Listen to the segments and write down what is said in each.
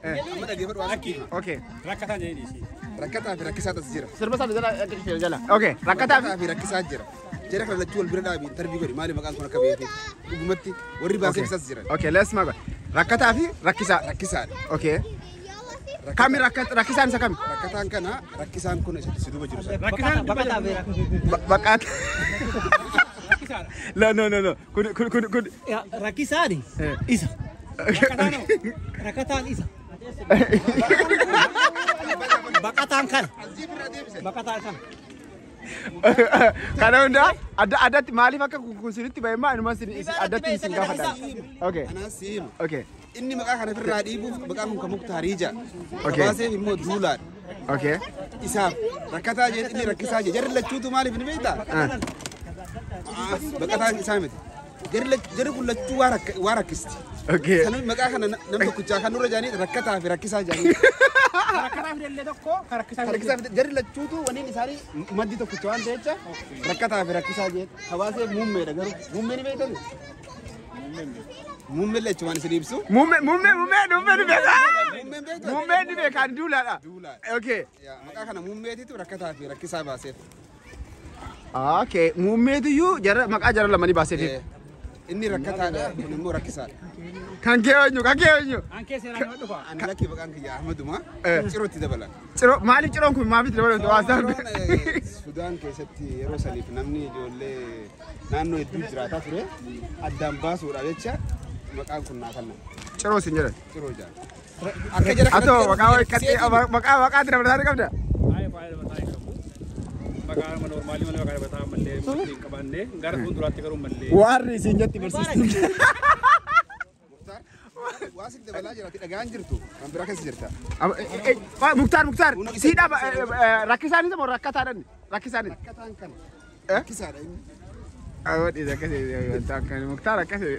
Amma dhaggeeffadhu waan sitti hima. Okay. Rakkataa jedhanii dhiisi. Rakkataa fi rakkisaa tas jira. Sirba sana jala jala. Okay. Rakkataa fi Rakkataa fi rakkisaa jira. Jara kana lachuu wal bira dhaabi interview godhi maali maqaan kun akka beekee. Dhugumatti warri baasee isas jiran. Okay, let's move. Rakkataa fi rakkisaa. Rakkisaadha. Okay. Kami rakkisaan isa kami? Rakkataan kana rakkisaan kun isa si duuba jiru sana. Rakkisaan Baqataa fi Baqaat. Rakkisaadha. No, no, no, no. Kun kun kun kun. Rakkisaani isa. Rakkataan isa. Baqataan kana. Baqataan kana. Kana hundaa adda addatti maaliif akka kun sinitti bahe maa inuma sin addatti isin gaafadha. Okay. Anaas si hima. Okay. Inni maqaa kana ofirraa dhiibuuf maqaan kun kan Muktaarii jedha. Okay. Baaseef immoo Duulaadha. Okay. Isaaf rakkataa jedhe inni rakkisaa jedhe. Jarri lachuutu maaliif ni beektaa? Baqataan isaa miti. Jarri kun lachuu waa rakkisti. Okay. Kanaaf maqaa kana nam tokkichaa kan nurra jaanii rakkataa fi rakkisaa jaanii. Rakkataa fidellee tokko kan rakkisaa Rakkisaa fi jarri lachuutu waniin isaanii maddi tokkicha waan ta'echa rakkataa fi rakkisaa jedhe. Hawaasee muummeedha garuu muummee ni beektani? Muummee lachuu waan isin ibsu. Muummee muummee muummee muummee ni beeka. Muummeen beektaa? Muummee ni beeka ani duulaadha. Duulaadha. Okay. Yaa, maqaa kana muummeetitu rakkataa fi rakkisaa baaseef. Okay. Muummeetiyyuu jara maqaa jara lamanii baaseef. Inni rakkataadha kun immoo rakkisaadha. Kan kee eenyu? Kan kee eenyu? An keessa irraa nama dhufa. Ani lakkii maqaan kiyya Ahmaduma cirootti dabalan. Ciroo maaliif ciroon kun maaliif dabalatu? Waa Ciroon Sudaan keessatti yeroo saniif namni ijoollee naannoo hedduu jiraataa ture addaan baasuudhaaf jecha maqaan kun naa kennan. Ciroo isin jedhan. Ciroo jedhan. Akka jara Atoo maqaa wayii maqaa maqaa dabalataa ni qabda? Baay'ee baay'ee dabalataa hin qabu. Maqaa nama noormaalii malee maqaa dabalataa mallee hin qabaanne gara fuulduraatti garuu mallee. Warri isin jetti barsiistuun. Waa sitti dabalaa jiraati dhagaan jirtu kan biraa keessa jirta. Muktaar Muktaar siidha rakkisaan isa moo rakkataadhaan rakkisaan. Rakkataan kana. Rakkisaadha inni. Awwaadhi akkasii Muktaar akkasii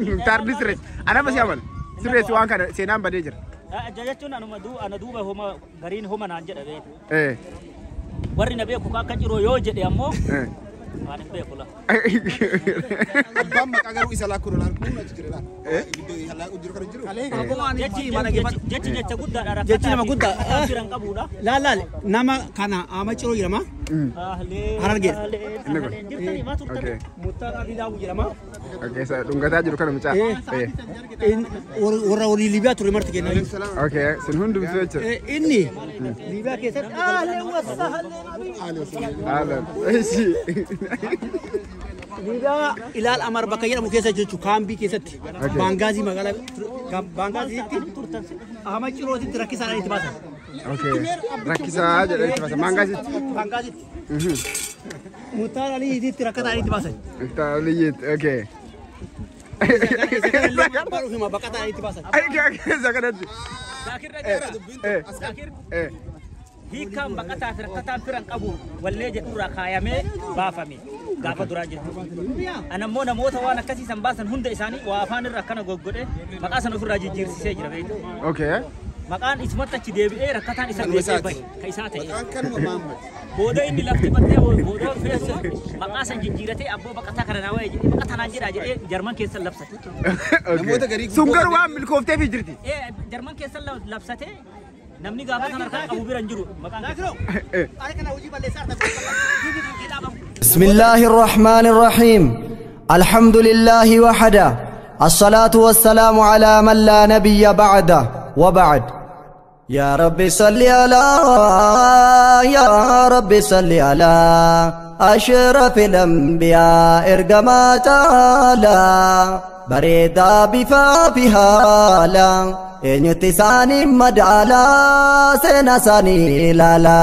Muktaar ni sirreessi. Anama si amana sirreessi waan kana seenaan badee jira. Jechuun anuma ana duuba homa gariin homa naan jedha beeku. Warri na beeku akka ciroo yoo jedhe ammoo waan hin beeku la. Abbaan maqaa garuu isa laakkuun laakkuun achi jira laal. Iddoo laakkuun jiru kana jiru. Jechi jecha guddaadha. Jechi nama guddaa. Rakkataa firan qabuudha. Laal laal nama kana ama ciroo jedhama. Harargeedha. Inni kun. Jirtanii maa turtan? Okay. Muktaar Alii Daawuu jedhama. Okay, sa dhungataa jiru kana mucaa. Warra walii Liibiyaa ture marti kenna. Okay, sin hundumtuu jechuudha. Inni Liibiyaa keessatti ahleen wasahleen. Haalaan. Ishi. Liibiyaa ilaal Amar bakka jedhamu keessa jechuun kaambii keessatti. Baangaazii magaalaa Baangaaziitti ama cirootitti rakkisaadhaan itti baasan. Okay. Rakkisaa jedhanii itti baasan. Baangaaziitti. Baangaaziitti. Muktaar Aliitti rakkataan itti baasan. Muktaar Aliitti. Okay. Baruufima baqataan itti baasan. Isa kanatti. Zaakir hiikkaan baqataa fi rakkataan firan qabu wallee jedhurraa kaayamee baafame gaafa duraa jechuudha. Ana immoo namoota waan akkasii san baasan hunda isaanii waa afaan irra akkana goggodhe maqaa sana ofirraa jijjiirsisee jira beektu. Okay. Maqaan isumatti achi deebi'ee rakkataan isa deebi'ee bahe ka isaa ta'e. Maqaan kanuma Mahammad. Booda inni lafti baddee booda feessu maqaa san jijjiiratee abboo baqataa kana naa wayya jedhee baqataa naan jedhaa jedhee Jarman keessa labsate. Namoota garii Sun garuu waan milkoofteefii jirti. Jarman keessa labsatee namni gaafa sana harkaa qabu bira hin jiru maqaan keessa. بسم الله الرحمن الرحيم الحمد لله وحده الصلاة والسلام على من لا نبي بعده وبعد يا رب صل على يا رب صل على أشرف الأنبياء إرجما تعالى بريدا بفافها لا إن يتساني مدعلا سنساني لالا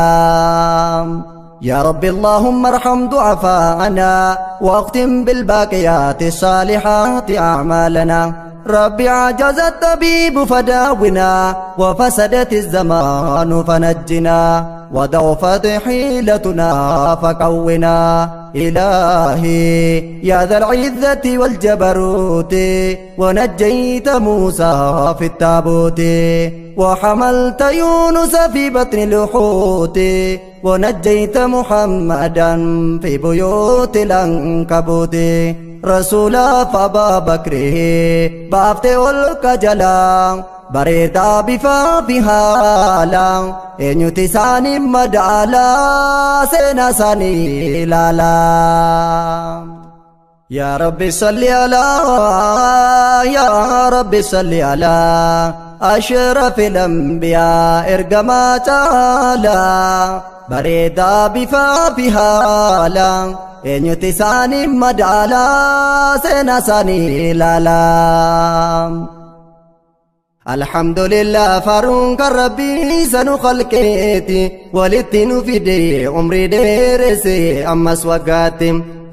يا رب اللهم ارحم ضعفاءنا واختم بالباقيات الصالحات أعمالنا رب عجز الطبيب فداونا وفسدت الزمان فنجنا وضعفت حيلتنا فقونا إلهي يا ذا العزة والجبروت ونجيت موسى في التابوت وحملت يونس في بطن الحوت ونجيت محمدا في بيوت العنكبوت. Rasuulaaf Abaa Bakree baaftee ol kajalaa bareedaa bifaa fi haala eenyuti isaanii madaalaa seenaa isaanii ilaalaa. Yaa Rabbi salli alaa yaa Rabbi salli alaa ashrafil anbiyaa ergamaa caalaa bareedaa bifaa fi haala eenyuti isaanii madaalaa seenaa isaanii ilaalaa. Alhamdulillah faaruun kan Rabbii sanu khalqeeti walitti nu fide umrii dheeresse ammas waggaatti.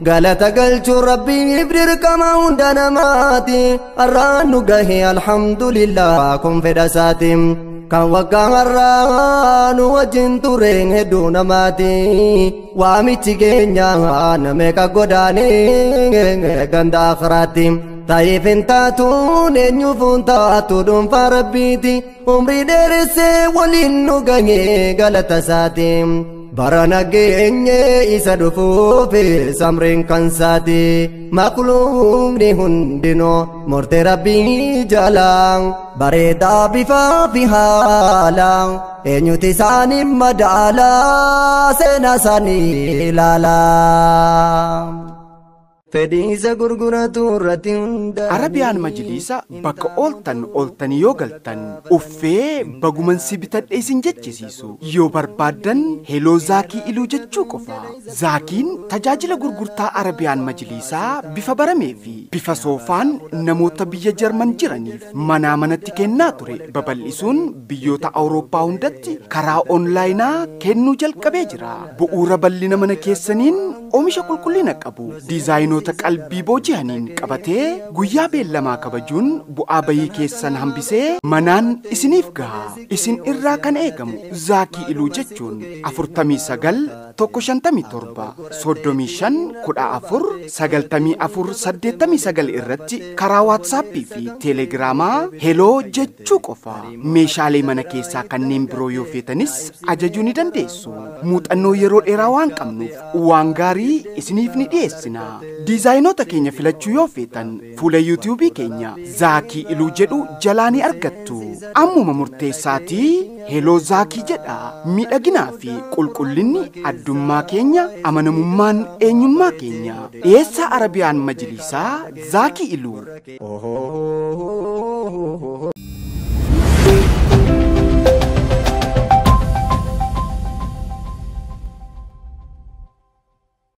Galata galchuu Rabbiif dirqama hunda namaati har'aan nu gahe alhamdulillah kun fedha isaati. Kan waggaa har'aa nu wajjin tureen hedduu namaati waamichi keenya nameeqa godaanee ganda akhiraatti. Ta'iif hin taatuun eenyuuf hin taatu dhuunfaa Rabbiiti umrii dheeressee waliin nu gahe galata isaati. Bara nageenye isa dhufuuf samriin kan saati makluuqni hundinuu murtee Rabbii jalaa bareedaa bifaa fi haala eenyuti isaanii madaalaa seenaa isaanii ilaalaa. Fedhiisa gurguratu irratti hunda. Arabiyaan Majliisa bakka ooltan ooltanii yoo galtan uffee bagumansi bitadhe isin jechisiisu yoo barbaaddan heloo Zaakii Iluu jechuu qofa. Zaakiin tajaajila gurgurtaa Arabiyaan Majliisaa bifa baramee fi bifa soofaan namoota biyya Jarman jiraniif manaa manatti kennaa ture babal'isuun biyyoota Awurooppaa hundatti karaa onlaayinaa kennuu jalqabee jira. Bu'uura bal'ina mana keessaniin oomisha qulqullina qabu diizaayinoota qalbii booji'aniin qabatee guyyaa beellamaa kabajuun bu'aa bayii keessan hambisee manaan isiniif gaha. Isin irraa kan eegamu Zaakii Iluu jechuun 49 157 35 14 94 89 irratti karaa Waatsaappii fi Teelegiraamaa heloo jechuu qofa. Meeshaalee mana keessaa kanneen biroo yoo feetanis ajajuu ni dandeessu. Muuxannoo yeroo dheeraa waan qabnuuf waan gaarii isiniif ni dhiyeessina. Diizaayinoota keenya filachuu yoo feetan fuula yuutiyuubii keenya Zaakii Iluu jedhu jalaa ni argattu. Ammuma murteessaatii heloo Zaakii jedha. Miidhaginaa fi qulqullinni addummaa keenya amanamummaan eenyummaa keenya. Dhiyeessaa Arabiyaan Majliisaa Zaakii Iluu.